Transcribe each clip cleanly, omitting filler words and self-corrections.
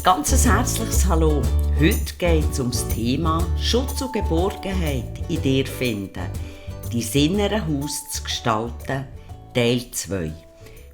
ganz herzliches Hallo. Heute geht es um das Thema Schutz und Geborgenheit in dir finden, dein inneres Haus zu gestalten, Teil 2.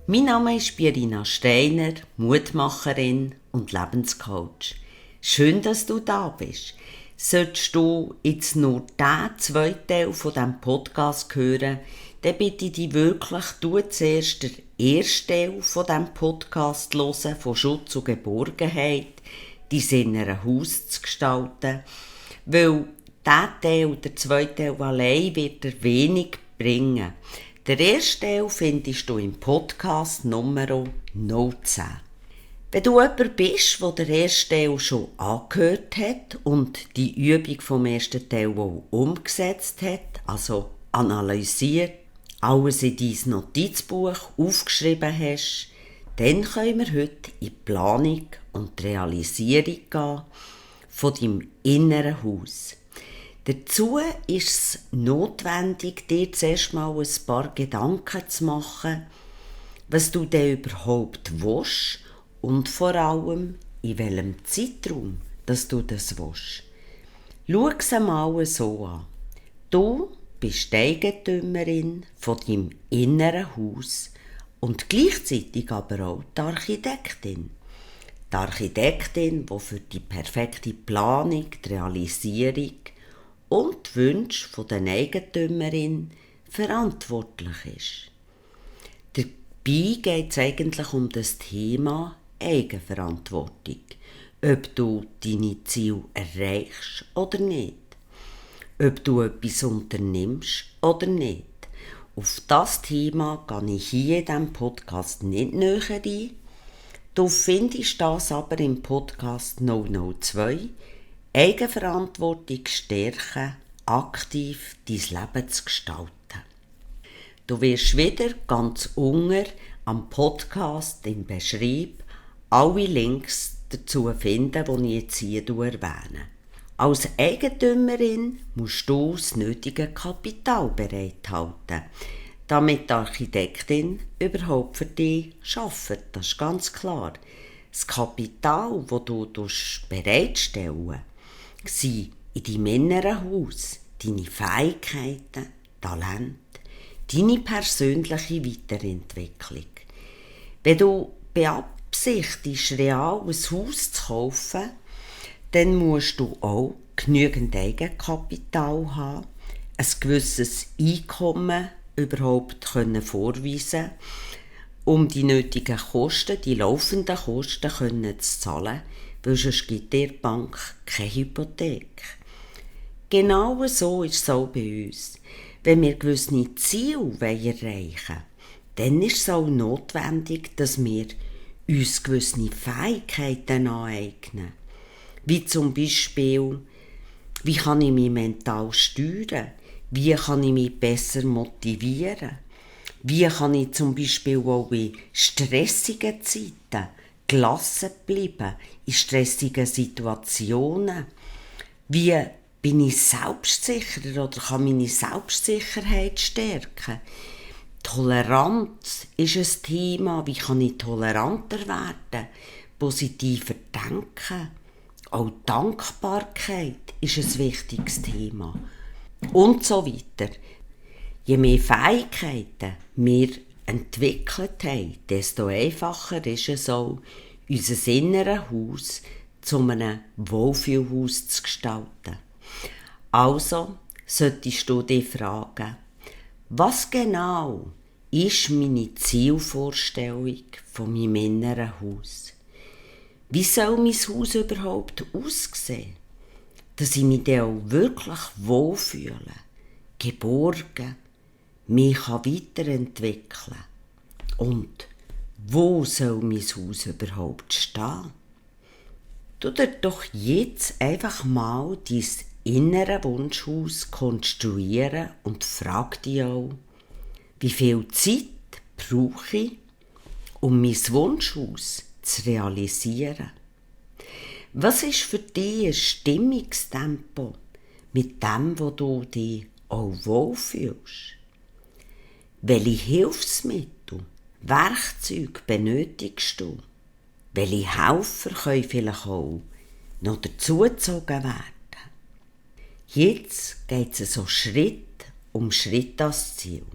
Mein Name ist Pierina Steiner, Mutmacherin und Lebenscoach. Schön, dass du da bist. Solltest du jetzt nur den zweiten Teil von diesem Podcast hören, dann bitte ich dich wirklich, du zuerst den ersten Teil von diesem Podcast hören, von Schutz und Geborgenheit, dein inneres Haus zu gestalten, weil dieser Teil, der zweite Teil allein, wird dir wenig bringen. Den ersten Teil findest du im Podcast Nummer 19. Wenn du jemand bist, der den ersten Teil schon angehört hat und die Übung vom ersten Teil auch umgesetzt hat, also analysiert, alles in dein Notizbuch aufgeschrieben hast, dann können wir heute in die Planung und die Realisierung gehen von deinem inneren Haus. Dazu ist es notwendig, dir zuerst mal ein paar Gedanken zu machen, was du denn überhaupt willst und vor allem in welchem Zeitraum dass du das willst. Schau es einmal so an. Du bist die Eigentümerin von deinem inneren Haus und gleichzeitig aber auch die Architektin. Die Architektin, die für die perfekte Planung, die Realisierung und die Wünsche der Eigentümerin verantwortlich ist. Dabei geht es eigentlich um das Thema Eigenverantwortung, ob du deine Ziele erreichst oder nicht. Ob du etwas unternimmst oder nicht. Auf das Thema gehe ich hier in diesem Podcast nicht näher ein. Du findest das aber im Podcast 002 Eigenverantwortung stärken, aktiv dein Leben zu gestalten. Du wirst wieder ganz unten am Podcast im Beschreib alle Links dazu finden, die ich jetzt hier erwähne. Als Eigentümerin musst du das nötige Kapital bereithalten, damit die Architektin überhaupt für dich arbeitet. Das ist ganz klar. Das Kapital, das du bereitstellen sind in deinem inneren Haus deine Fähigkeiten, Talente, deine persönliche Weiterentwicklung. Wenn du beabsichtigst, real ein Haus zu kaufen, dann musst du auch genügend Eigenkapital haben, ein gewisses Einkommen überhaupt vorweisen, um die nötigen Kosten, die laufenden Kosten zu zahlen, weil sonst gibt dir die Bank keine Hypothek. Genau so ist es auch bei uns. Wenn wir gewisse Ziele erreichen wollen, dann ist es auch notwendig, dass wir uns gewisse Fähigkeiten aneignen. Wie zum Beispiel, wie kann ich mich mental steuern? Wie kann ich mich besser motivieren? Wie kann ich zum Beispiel auch in stressigen Zeiten gelassen bleiben, in stressigen Situationen? Wie bin ich selbstsicherer oder kann meine Selbstsicherheit stärken? Toleranz ist ein Thema. Wie kann ich toleranter werden? Positiver denken? Auch Dankbarkeit ist ein wichtiges Thema. Und so weiter. Je mehr Fähigkeiten wir entwickelt haben, desto einfacher ist es auch, unser inneres Haus zu einem Wohlfühlhaus zu gestalten. Also solltest du dich fragen, was genau ist meine Zielvorstellung von meinem inneren Haus? Wie soll mein Haus überhaupt aussehen, dass ich mich dann auch wirklich wohlfühle, geborgen, mich weiterentwickeln kann? Und wo soll mein Haus überhaupt stehen? Du dir doch jetzt einfach mal dein innere Wunschhaus konstruieren und frag dich auch, wie viel Zeit brauche ich, um mein Wunschhaus zu realisieren? Was ist für dich ein Stimmungstempo mit dem, wo du dich auch wohlfühlst? Welche Hilfsmittel, Werkzeuge benötigst du? welche Helfer können vielleicht auch noch dazugezogen werden. Jetzt geht es so Schritt um Schritt ans Ziel.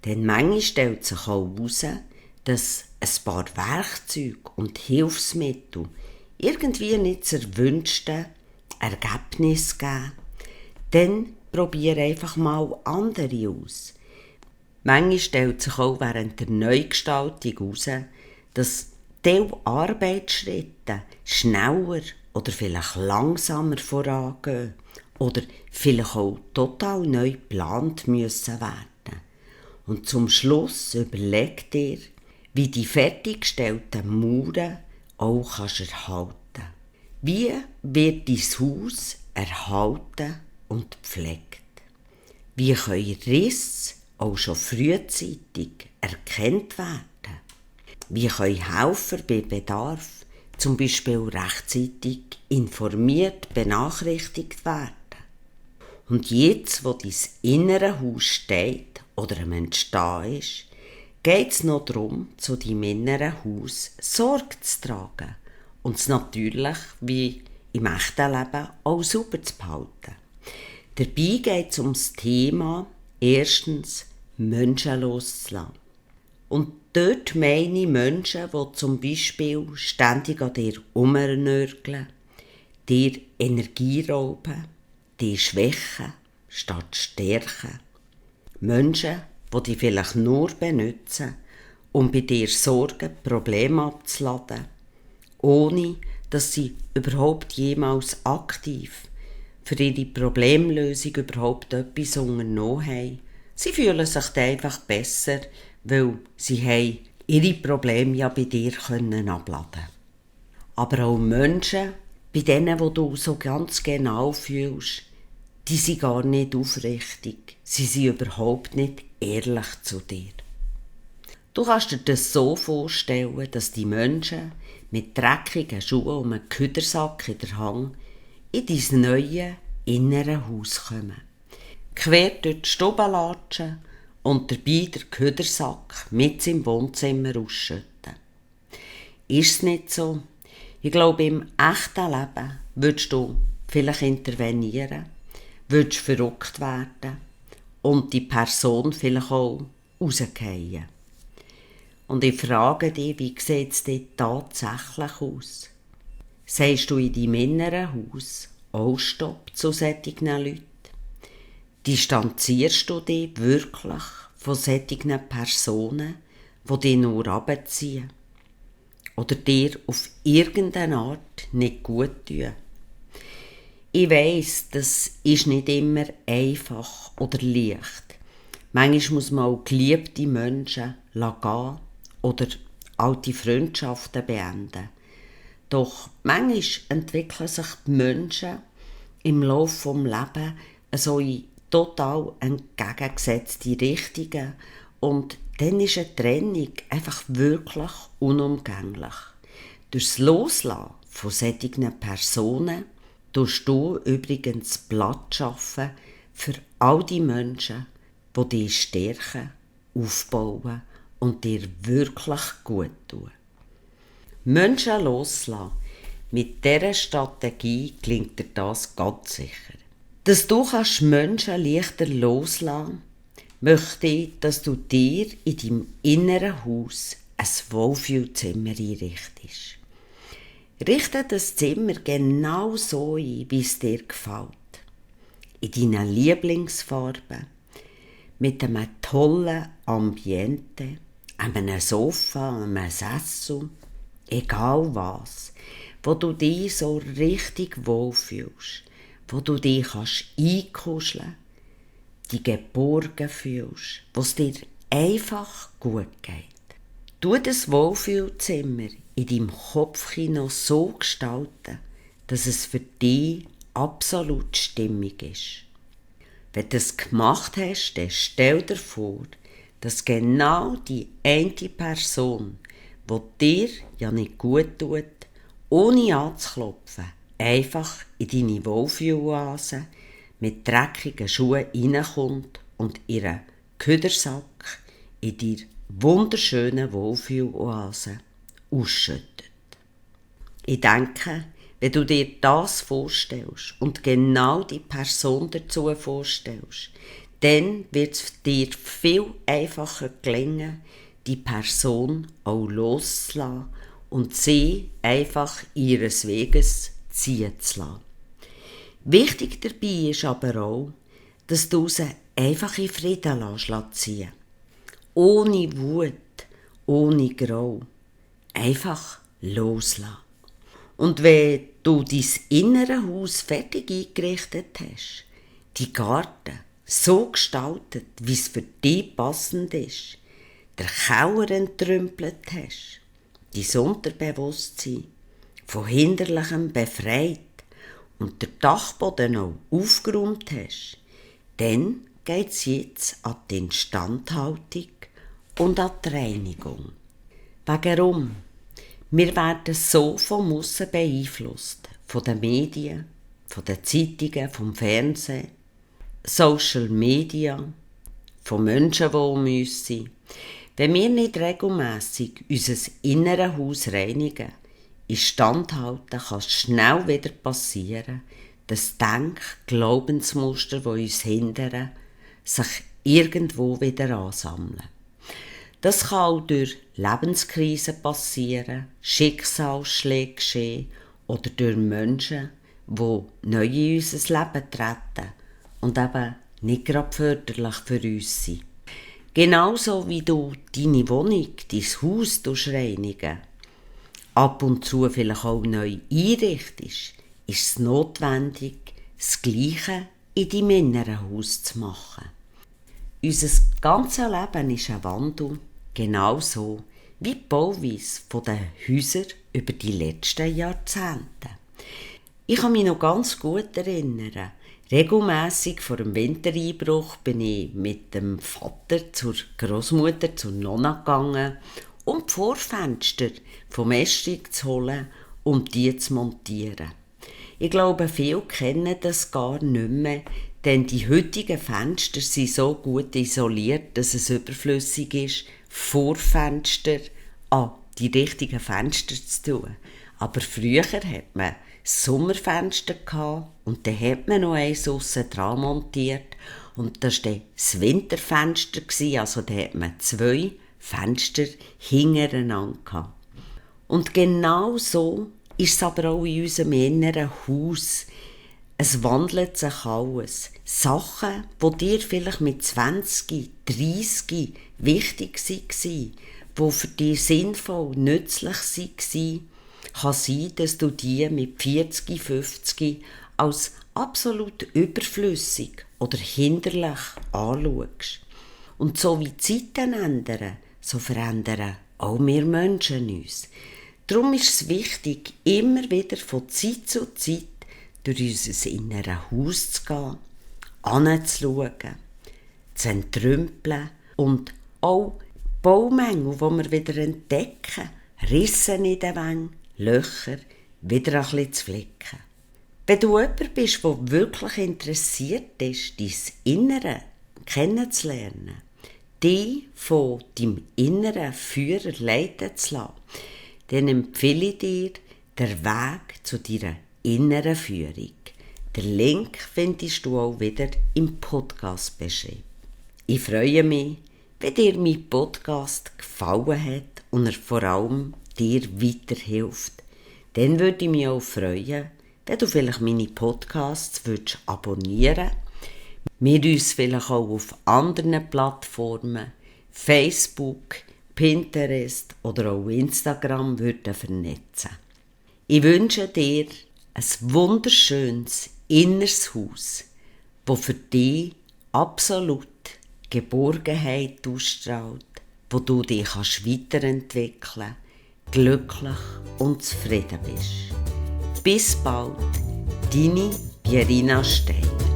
Denn manchmal stellt sich auch heraus, dass ein paar Werkzeuge und Hilfsmittel irgendwie nicht das erwünschte Ergebnis geben. Dann probiere einfach mal andere aus. Manchmal stellt sich auch während der Neugestaltung heraus, dass die Arbeitsschritte schneller oder vielleicht langsamer vorangehen oder vielleicht auch total neu geplant müssen werden. Und zum Schluss überleg dir, wie die fertiggestellten Mauern auch erhalten kannst. Wie wird dein Haus erhalten und gepflegt? Wie können Risse auch schon frühzeitig erkannt werden? Wie können Helfer bei Bedarf zum Beispiel rechtzeitig informiert benachrichtigt werden? Und jetzt, wo dein innere Haus steht oder am Entstehen ist, geht es noch darum, zu deinem inneren Haus Sorge zu tragen und es natürlich, wie im echten Leben, auch sauber zu behalten. Dabei geht es um das Thema, erstens, Menschen loszulassen. Und dort meine ich Menschen, die zum Beispiel ständig an dir rumnörgeln, dir Energie rauben, dich schwächen statt stärken. Menschen, die dich vielleicht nur benutzen, um bei dir Sorgen, Probleme abzuladen, ohne dass sie überhaupt jemals aktiv für ihre Problemlösung überhaupt etwas unternommen haben. Sie fühlen sich einfach besser, weil sie haben ihre Probleme ja bei dir abladen. Aber auch Menschen, bei denen, wo du so ganz genau fühlst, die sind gar nicht aufrichtig. Sie sind überhaupt nicht ehrlich zu dir. Du kannst dir das so vorstellen, dass die Menschen mit dreckigen Schuhen und einem Küdersack in der Hand in dein neue innere Haus kommen. Quer durch die Stube latschen und dabei den Küdersack mit im Wohnzimmer ausschütten. Ist es nicht so? Ich glaube, im echten Leben würdest du vielleicht intervenieren, würdest verrückt werden und die Person vielleicht auch rausfallen. Und ich frage dich, wie sieht es dir tatsächlich aus? Sagst du in deinem inneren Haus auch Stopp zu solchen Leuten? Distanzierst du dich wirklich von solchen Personen, die dich nur runterziehen oder dir auf irgendeine Art nicht gut tun? Ich weiss, das ist nicht immer einfach oder leicht. Manchmal muss man auch geliebte Menschen gehen oder alte Freundschaften beenden. Doch manchmal entwickeln sich die Menschen im Laufe des Lebens so in total entgegengesetzte Richtungen und dann ist eine Trennung einfach wirklich unumgänglich. Durch das Loslassen von solchen Personen tust du übrigens Platz schaffen für all die Menschen, die dich stärken, aufbauen und dir wirklich gut tun. Menschen loslassen. Mit dieser Strategie gelingt dir das ganz sicher. Dass du Menschen leichter loslassen kannst, möchte ich, dass du dir in deinem inneren Haus ein Wohlfühlzimmer einrichtest. Richte das Zimmer genau so ein, wie es dir gefällt. In deinen Lieblingsfarben, mit einem tollen Ambiente, einem Sofa, einem Sessel, egal was, wo du dich so richtig wohlfühlst, wo du dich einkuscheln kannst, dich geborgen fühlst, wo es dir einfach gut geht. Tu das Wohlfühlzimmer in deinem Kopfkino so gestalten, dass es für dich absolut stimmig ist. Wenn du das gemacht hast, dann stell dir vor, dass genau die eine Person, die dir ja nicht gut tut, ohne anzuklopfen, einfach in deine Wohlfühloase mit dreckigen Schuhen reinkommt und ihren Küdersack in dir wunderschönen Wohlfühloase ausschüttet. Ich denke, wenn du dir das vorstellst und genau die Person dazu vorstellst, dann wird es dir viel einfacher gelingen, die Person auch loszulassen und sie einfach ihres Weges ziehen zu lassen. Wichtig dabei ist aber auch, dass du sie einfach in Frieden ziehen lässt. Ohne Wut, ohne Groll. Einfach loslassen. Und wenn du dein innere Haus fertig eingerichtet hast, die Garten so gestaltet, wie es für dich passend ist, der Keller entrümpelt hast, dein Unterbewusstsein von Hinderlichem befreit und der Dachboden auch aufgeräumt hast, dann geht es jetzt an die Instandhaltung und an die Reinigung. Warum? Wir werden so vom Aussen beeinflusst, von den Medien, von den Zeitungen, vom Fernsehen, Social Media, von Menschen, die um uns sind. Wenn wir nicht regelmässig unser inneres Haus reinigen, instand halten, kann es schnell wieder passieren, dass Glaubensmuster, die uns hindern, sich irgendwo wieder ansammeln. Das kann auch durch Lebenskrisen passieren, Schicksalsschläge geschehen oder durch Menschen, die neu in unser Leben treten und eben nicht gerade förderlich für uns sind. Genauso wie du deine Wohnung, dein Haus reinigen, ab und zu vielleicht auch neu einrichtest, ist es notwendig, das Gleiche in deinem inneren Haus zu machen. Unser ganzes Leben ist ein Wandel, genauso wie die Bauweise der Häuser über die letzten Jahrzehnte. Ich kann mich noch ganz gut erinnern. Regelmässig vor dem Wintereinbruch bin ich mit dem Vater zur Großmutter, zur Nonna gegangen, um die Vorfenster vom Esstieg zu holen, um die zu montieren. Ich glaube, viele kennen das gar nicht mehr, denn die heutigen Fenster sind so gut isoliert, dass es überflüssig ist, Vorfenster an die richtigen Fenster zu tun. Aber früher hat man Sommerfenster gehabt und dann hat man noch eins aussen dran montiert und das war dann das Winterfenster, also da hat man 2 Fenster hintereinander gehabt. Und genau so ist es aber auch in unserem inneren Haus. Es wandelt sich alles. Sachen, die dir vielleicht mit 20, 30 wichtig waren, die für dich sinnvoll, nützlich waren, kann sein, dass du die mit 40, 50 als absolut überflüssig oder hinderlich anschaust. Und so wie die Zeiten ändern, so verändern auch wir Menschen uns. Darum ist es wichtig, immer wieder von Zeit zu Zeit durch unser inneres Haus zu gehen, anzuschauen, zu entrümpeln und auch Baumängel, die wir wieder entdecken, Rissen in den Wängen, Löcher, wieder ein bisschen zu flicken. Wenn du jemand bist, der wirklich interessiert ist, dein Innere kennenzulernen, dich von deinem inneren Führer leiten zu lassen, dann empfehle ich dir den Weg zu deiner inneren Führung. Den Link findest du auch wieder im Podcast-Beschrieb. Ich freue mich, wenn dir mein Podcast gefallen hat und er vor allem dir weiterhilft. Dann würde ich mich auch freuen, wenn du vielleicht meine Podcasts abonnieren würdest. Wir uns vielleicht auch auf anderen Plattformen, Facebook, Pinterest oder auch Instagram würden vernetzen. Ich wünsche dir ein wunderschönes inneres Haus, das für dich absolut Geborgenheit ausstrahlt, wo du dich weiterentwickeln kannst, glücklich und zufrieden bist. Bis bald, deine Pierina Steiner.